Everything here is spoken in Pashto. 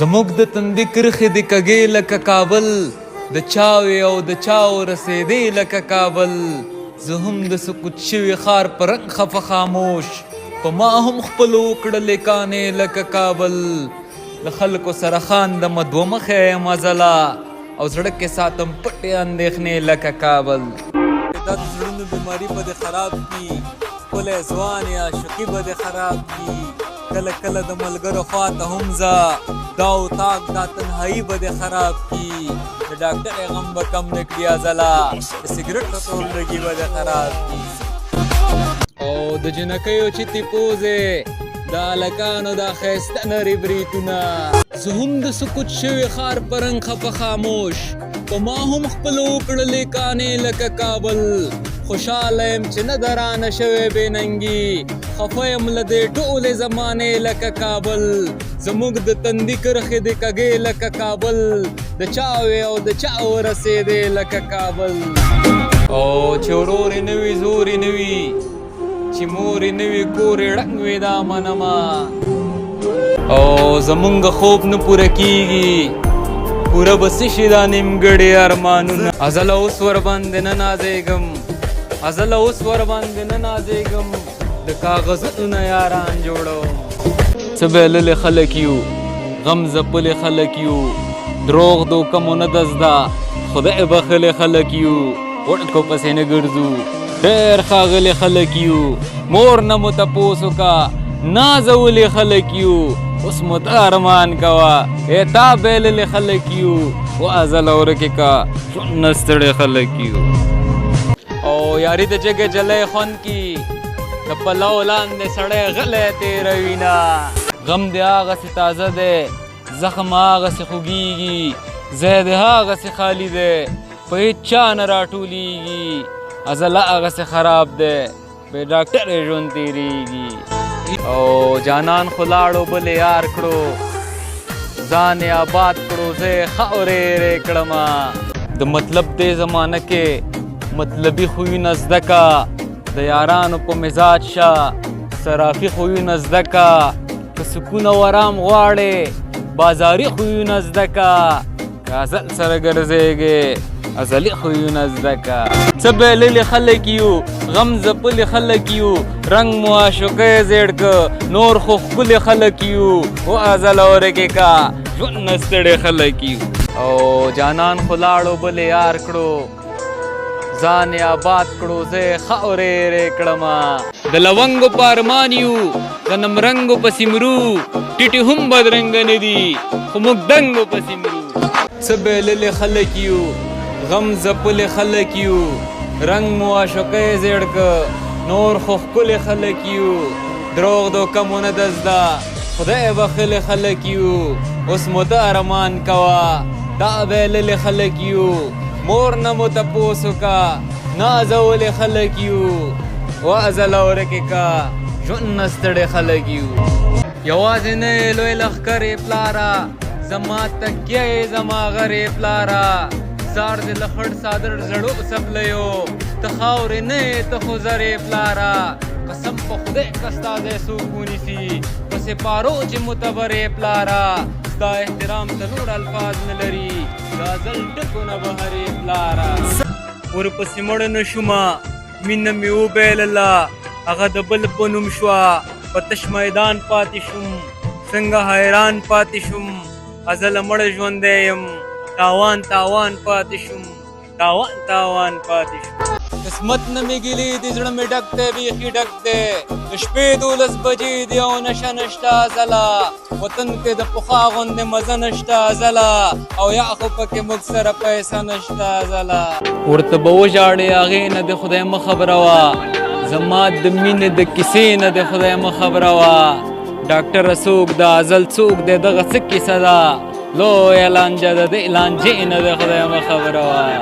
زموږ د تندي کرښې دې کږې لکه کابل، د چا وې او د چا ورسېدې لکه کابل. زه هم د سقوط شوي ښار په رنګ خفه خاموش، په ما هم خپلو وکړلې کانې لکه کابل. له خلکو سره خاندمه دوه مخی یم ازله، او زړه کې ساتم پټې اندېښنې لکه کابل. دا د زړونو بیماري به دې خراب کړي، ښکلی ځوان یې عاشقي به دې خراب کړي. کله کله د ملګرو خوا ته هم ځه، دا اتاق دا تنهایی به دې خراب کړي. د ډاکټر غم به کم نه کړي ازله، د سګرټو تور لګي به دې خراب کړي. او د جنکیو چیتې پوزې، د هلکانو دا ښایسته نري بریتونه. زه هم د سکوت شوي ښار په رنګ خفه خاموش، په ما هم خپلو وکړلې کانې لکه کابل. خوشحاله یم چې نه ده رانه شوې بې ننګي، خفه یم له دې ټولې زمانې لکه کابل. زموږ د تندي کرښې دې کږې لکه کابل، د چا وې او د چا ورسېدې لکه کابل. او چې ورور یې نه وي زور یې نه وي، چې مور یې نه وي کور یې ړنګ وي، دا منمه. او زمونږ خوب نه پوره کیږي، پوره به څه شي دا نیمګړي ارمانونه. ازله اوس ورباندې نه نازېږم، ازله اوس ورباندې نه نازېږم، د کاغذونو نه یاران جوړوم. څه بایللي خلک یو، غم ځپلي خلک یو، دروغ دوکه مو نه ده زده، خدای بخښلي خلک یو، وړکو پسې نه ګرځو، ډېر ښاغلي خلک یو، مور نه مو تپوس وکه، نازولي خلک یو، اوس مو ته ارمان کوه، ای تا بایللي خلک یو، وازله ورکې که ژوند نه ستړي خلک یو. او یاري د جګې جلۍ خوند کی، د پلو لاندې سړی غلی تېروي نه. غم دې هغسې تازه دی، زخم هغسې خوږېږي، ځای دې هغسې خالي دی، په هېڅ چا نه راټولېږي. عضله هغسې خراب دی، بې ډاکټره ژوند تېرېږي. او جانان خو لاړو بل یې یار کړو، ځان یې آباد کړو، زه یې خاورې ایرې کړمه. د مطلب دې زمانه کې مطلبي خویونه زده که، د یارانو په مزاج شه، صرافي خویونه زده که، که سکون او ارام غواړې بازاري خویونه زده که، که ازل سره ګرځېږې ازلي خویونه زده که. څه بایللي خلک یو، غم ځپلي خلک یو، رنګ مو عاشقۍ زیړ که، نور خو ښکلي خلک یو، و ازله ورکې که ژوند نه ستړي خلک یو. او جانان خو لاړو بل یې یار کړو، ځان یې آباد کړو، زه یې خاورې ایرې کړمه. د لونګو په ارمان یو، غنم رنګو پسې مرو، ټیټې هم بدرنګه نه دي، خو موږ دنګو پسې مرو. څه بایللي خلک یو، غم ځپلي خلک یو، رنګ مو عاشقۍ زیړ که، نور خو ښکلي خلک یو، دروغ دوکه مو نه ده زده، خدای بخښلي خلک یو، اوس مو ته ارمان کوه، دا بایللي خلک یو، مور نه مو تپوس وکه، نازولي خلک یو، وازله ورکې که ژوند نه ستړي خلک یو. یوازې نه یې لوی لښکر یې پلاره، زما تکیه یې زما غر یې پلاره، ځار دې له خړ څادر زړو څپلیو، ته خاورې نه یې ته خو زر یې پلاره، قسم په خدای که ستا ځای څوک ونیسي، په سپارو چې معتبر یې پلاره، ستا احترام ته نور الفاظ نه لري، دا ځل ټکو نه بهر یې پلاره. ورپسې مړ نه شومه، مینه مې وبایلله، هغه د بل په نوم شوه، په تش میدان پاتې شوم، څنګه حیران پاتې شوم، ازله مړ ژوندی یم، تاوان تاوان پاتې شوم، تاوان تاوان پاتې شوم. قسمت نه مې ګیلې دي، زړه مې ډک دی، بیخي ډک دی، د شپې 12 بجې دي او نشه نشته ازله، وطن کې د پخوا غوندې مزه نشته ازله، او یا خو پکې موږ سره پیسه نشته ازله. ورته به وژاړې هغې نه دې خدای مه خبروه، زما د مینې د کیسې نه دې خدای مه خبروه. ډاکټره څوک ده، ازل څوک دی، دغه څه کیسه ده، لویه لانجه ده، دې لانجې نه دې خدای مه خبروه.